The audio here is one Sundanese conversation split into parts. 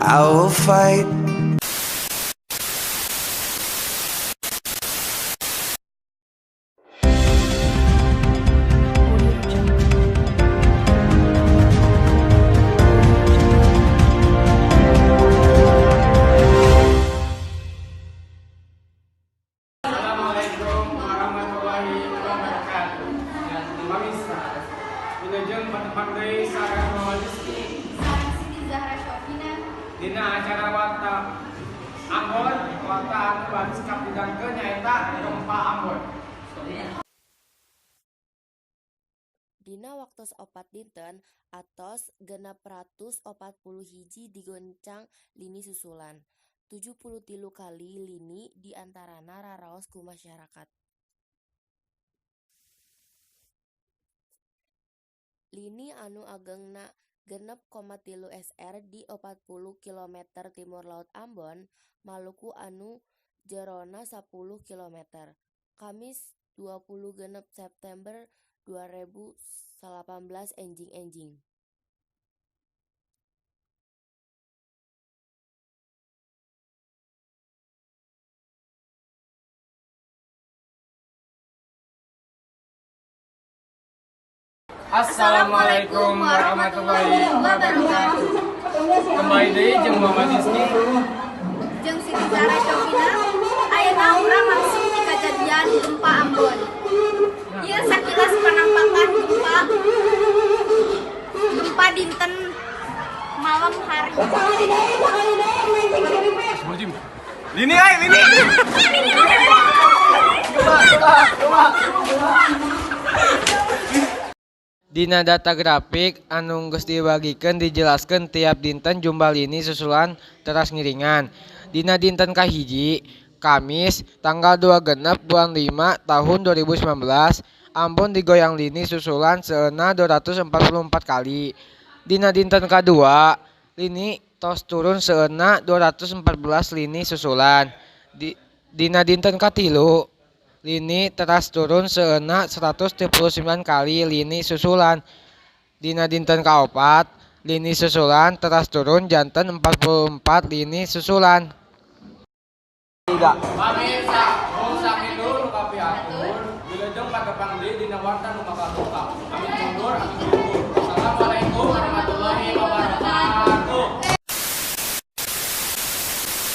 I will fight. Audio Jungle. Assalamualaikum warahmatullahi wabarakatuh. Pemirsa, wilujeng patepang deui sareng Muhammad Rizky Sareng Siti Zahra Syofina. Dina acara Warta Ambon, warta anu baris kapidangkeun nyaeta gempa Ambon. Dina waktos 4 dinten atos 641 digoncang lini susulan. 73 kali lini di antarana raraos ku masyarakat. Lini anu agengna 6,3 SR di 40 kilometer timur laut Ambon, Maluku anu jerona 10 kilometer. Kamis 26 September 2018 enjing-enjing. Assalamualaikum warahmatullahi wabarakatuh. Kembali deui jeung Muhammad Rizky. Jeung Siti Zahra Syofina. Ayeuna urang langsung ti kajadian gempa Ambon. Ieu sakilas penampakan gempa gempa dinten malam hari. Lini ai, lini. Dina data grafik anu geus dibagikeun dijelaskeun tiap dinten jumbah lini susulan teras ngiringan. Dina dinten kahiji, Kamis, tanggal 26 bulan 5 tahun 2019, Ambon digoyang lini susulan seueurna 244 kali. Dina dinten kadua, lini tos turun seueurna 214 lini susulan. Dina dinten katilu, lini teras turun seueurna 139 kali lini susulan. Dina dinten kaopat, lini susulan teras turun janten 44 lini susulan. Pamirsa, mung sakitu nu kapihatur, wilujeng patepang deui dina warta nu bakal buka. Amit mundur, amit mundur. Assalamualaikum warahmatullahi wabarakatuh.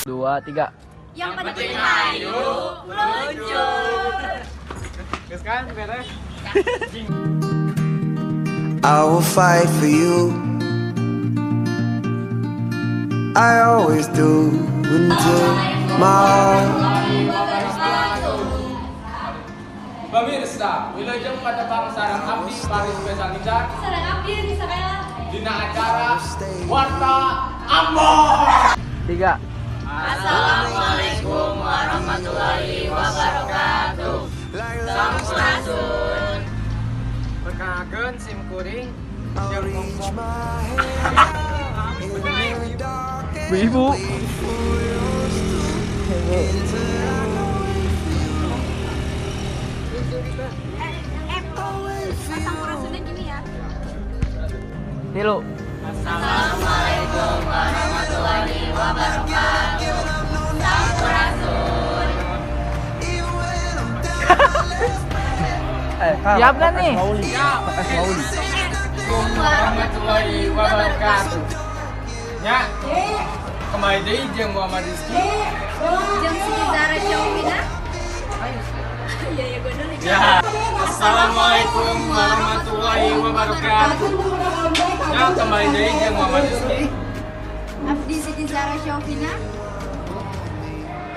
Dua, tiga. Yang penting ayo meluncur. Geus kan beres? I will fight for you. I always do until my heart Pemirsa, wilujeng patepang sareng abdi Paris Spesial Nizar Sareng abdi Risa Kayla. Dina acara Warta Ambon. Tiga. Assalamualaikum warahmatullahi wabarakatuh. Sampurasun. Perkenalkeun sim kuring I'll jeung reach kelompok my hand in the dark and Ibu. wait for yours to until I can wait for you. I'll wait for you. Sampurasunnya gini ya. Tilu. Assalamualaikum warahmatullahi wabarakatuh. Sampurasun. Even when I'm down to my last breath. Siap kan nih? Siap. Assalamualaikum warahmatullahi wabarakatuh. Ya, kembali deui jeung Muhammad Rizky. Jeung Siti Zahra Syofina. Iya ya gue dulu. Ya. Assalamualaikum warahmatullahi wabarakatuh. Ya, kembali deui jeung Muhammad Rizky. Abdi Siti Zahra Syofina.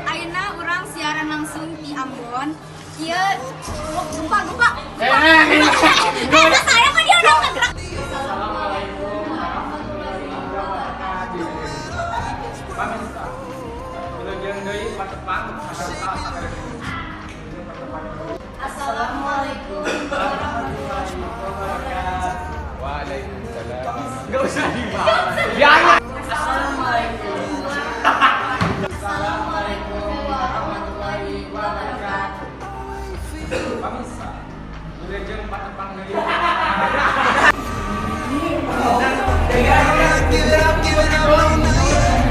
Ayeuna urang siaran langsung di Ambon. Ieu oh, gempa gempa. Eh, eh, Eh, saya kok dia udah ngegerak. Assalamualaikum warahmatullahi wabarakatuh. Pamirsa, wilujeng deui patepang sareng Assalamualaikum warahmatullahi wabarakatuh. Waalaikumsalam. Enggak usah dibahas. Ya. Assalamualaikum Assalamualaikum warahmatullahi wabarakatuh. Pamirsa, wilujeng patepang deui. Give it up, give it up, no, not yet.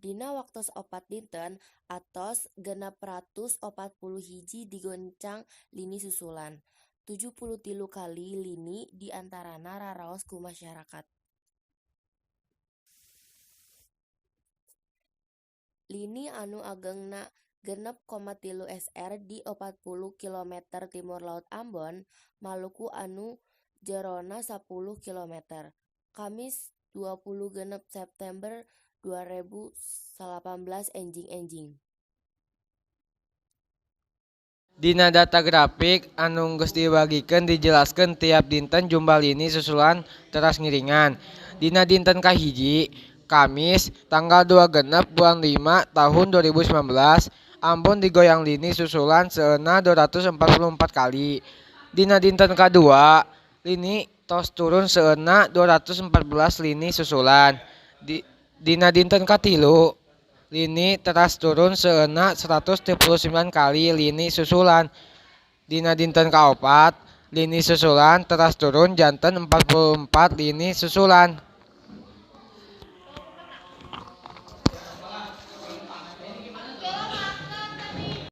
Dina waktos 4 dinten atos 641 digoncang lini susulan. 73 kali lini di antarana raraos ku masyarakat. Lini anu agengna 6,3 SR di 40 kilometer timur laut Ambon, Maluku anu jerona 10 kilometer. Kamis 26 September 2018 enjing-enjing. Dina data grafik anu geus dibagikeun dijelaskeun tiap dinten jumbah lini susulan teras ngiringan. Dina dinten kahiji, Kamis, tanggal 26 bulan 5 tahun 2019, Ambon digoyang lini susulan seueurna 244 kali. Dina dinten kadua, lini tos turun seueurna 214 lini susulan. Dina dinten katilu, lini teras turun seueurna 139 kali lini susulan. Dina dinten kaopat, lini susulan teras turun janten 44 lini susulan.